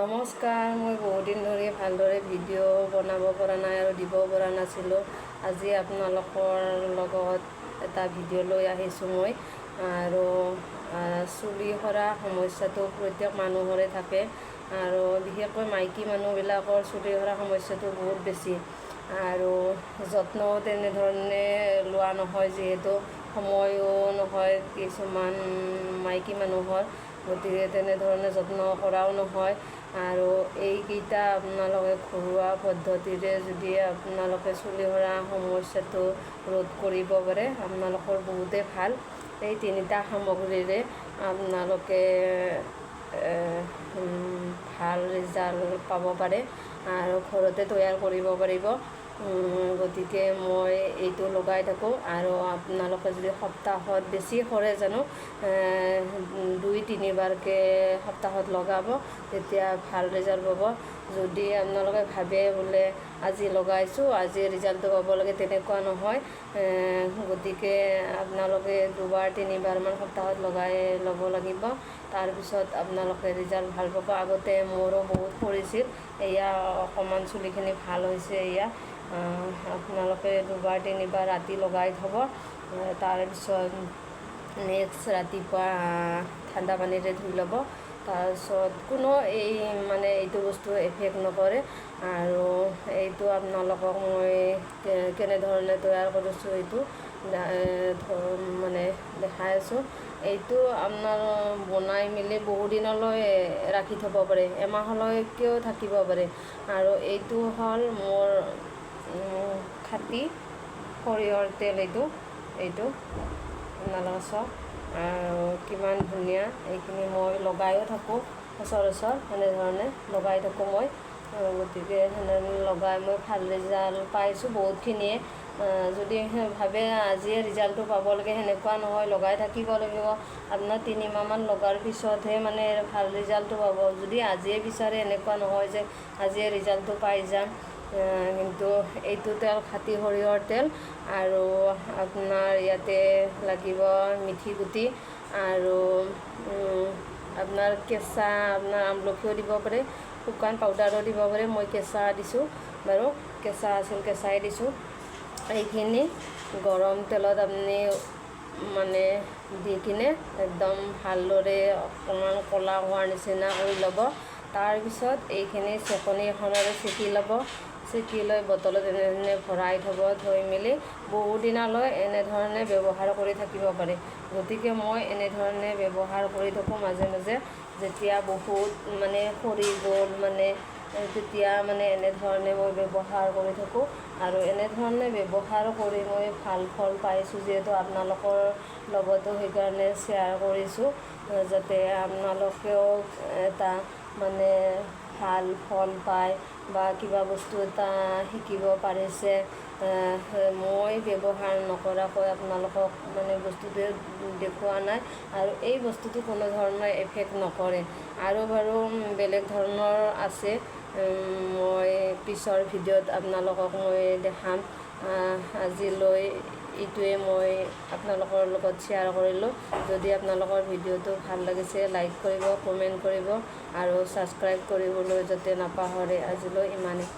নমস্কাৰ। মই বহুদিন ধৰি ভালদৰে ভিডিঅ' বনাব পৰা নাই আৰু দিব পৰা নাছিলোঁ। আজি আপোনালোকৰ লগত এটা ভিডিঅ' লৈ আহিছোঁ মই। আৰু চুলি সৰা সমস্যাটো প্ৰত্যেক মানুহৰে থাকে আৰু বিশেষকৈ মাইকী মানুহবিলাকৰ চুলি সৰা সমস্যাটো বহুত বেছি আৰু যত্নও তেনেধৰণে লোৱা নহয়, যিহেতু সময়ো নহয় কিছুমান মাইকী মানুহৰ। গতিকে তেনেধৰণে যত্ন কৰাও নহয়। আৰু এইকেইটা আপোনালোকে ঘৰুৱা পদ্ধতিৰে যদি আপোনালোকে চুলি সৰা সমস্যাটো ৰোধ কৰিব পাৰে, আপোনালোকৰ বহুতেই ভাল। এই তিনিটা সামগ্ৰীৰে আপোনালোকে ভাল ৰিজাল্ট পাব পাৰে আৰু ঘৰতে তৈয়াৰ কৰিব পাৰিব। গতিকে মই এইটো লগাই থাকোঁ। আৰু আপোনালোকে যদি সপ্তাহত বেছি সৰে জানো, দুই তিনিবাৰকৈ সপ্তাহত লগাব, তেতিয়া ভাল ৰিজাল্ট পাব। যদি আপোনালোকে ভাবে বোলে আজি লগাইছোঁ, আজি ৰিজাল্টটো পাব লাগে, তেনেকুৱা নহয়। গতিকে আপোনালোকে দুবাৰ তিনিবাৰমান সপ্তাহত লগাই ল'ব লাগিব, তাৰপিছত আপোনালোকে ৰিজাল্ট ভাল পাব। আগতে মোৰো বহুত সৰিছিল, এয়া অকণমান চুলিখিনি ভাল হৈছে। এয়া আপোনালোকে দুবাৰ তিনিবাৰ ৰাতি লগাই থ'ব, তাৰপিছত নেক্সট ৰাতিপুৱা ঠাণ্ডা পানীৰে ধুই ল'ব। তাৰপিছত কোনো এই মানে এইটো বস্তু এফেক্ট নকৰে। আৰু এইটো আপোনালোকক মই কেনেধৰণে তৈয়াৰ কৰিছোঁ, এইটো মানে দেখাই আছোঁ। এইটো আপোনাৰ বনাই মেলি বহুদিনলৈ ৰাখি থ'ব পাৰে, এমাহলৈকেও থাকিব পাৰে। আৰু এইটো হ'ল মোৰ খাটি সৰিয়হৰ তেল। এইটো আপোনালোকে চাওক আৰু কিমান ধুনীয়া। এইখিনি মই লগায়ো থাকোঁ, সচৰাচৰ সেনেধৰণে লগাই থাকোঁ মই। গতিকে সেনেধৰণে লগাই মই ভাল ৰিজাল্ট পাইছোঁ বহুতখিনিয়ে। যদি ভাবে আজিয়ে ৰিজাল্টটো পাব লাগে, সেনেকুৱা নহয়, লগাই থাকিব লাগিব। আপোনাৰ 3 মাহমান লগাৰ পিছতহে মানে ভাল ৰিজাল্টটো পাব। যদি আজিয়ে বিচাৰে, এনেকুৱা নহয় যে আজিয়ে ৰিজাল্টটো পাই যাম। কিন্তু এইটো তেল খাটি সৰিয়হৰ তেল। আৰু আপোনাৰ ইয়াতে লাগিব মিথি গুটি আৰু আপোনাৰ কেঁচা আপোনাৰ আমলখিও দিব পাৰে, শুকান পাউদাৰো দিব পাৰে। মই কেঁচা দিছোঁ বাৰু, কেঁচা আছিল, কেঁচাই দিছোঁ। এইখিনি গৰম তেলত আপুনি মানে দি কিনে একদম ভালদৰে অকণমান ক'লা হোৱাৰ নিচিনা কৰি ল'ব। তাৰপিছত এইখিনি চেকনি এখনেৰে চেকি ল'ব। চেকি লৈ বটলত এনেধৰণে ভৰাই থ'ব। থৈ মেলি বহুদিনলৈ এনেধৰণে ব্যৱহাৰ কৰি থাকিব পাৰে। গতিকে মই এনেধৰণে ব্যৱহাৰ কৰি থাকোঁ মাজে মাজে। যেতিয়া বহুত মানে সৰি গ'ল মানে, তেতিয়া মানে এনেধৰণে মই ব্যৱহাৰ কৰি থাকোঁ। আৰু এনেধৰণে ব্যৱহাৰ কৰি মই ভাল ফল পাইছোঁ যিহেতু, আপোনালোকৰ লগতো সেইকাৰণে শ্বেয়াৰ কৰিছোঁ, যাতে আপোনালোকেও এটা মানে ভাল ফল পায় বা কিবা বস্তু এটা শিকিব পাৰিছে। মই ব্যৱহাৰ নকৰাকৈ আপোনালোকক মানে বস্তুটোৱে দেখুওৱা নাই। আৰু এই বস্তুটো কোনো ধৰণৰ এফেক্ট নকৰে। আৰু বাৰু বেলেগ ধৰণৰ আছে, মই পিছৰ ভিডিঅ'ত আপোনালোকক মই দেখাম। আজিলৈ এইটোৱে মই আপোনালোকৰ লগত শ্বেয়াৰ কৰিলোঁ। যদি আপোনালোকৰ ভিডিঅ'টো ভাল লাগিছে, লাইক কৰিব, কমেণ্ট কৰিব আৰু ছাবস্ক্ৰাইব কৰিবলৈ যাতে নাপাহৰে। আজিলৈ ইমানেই।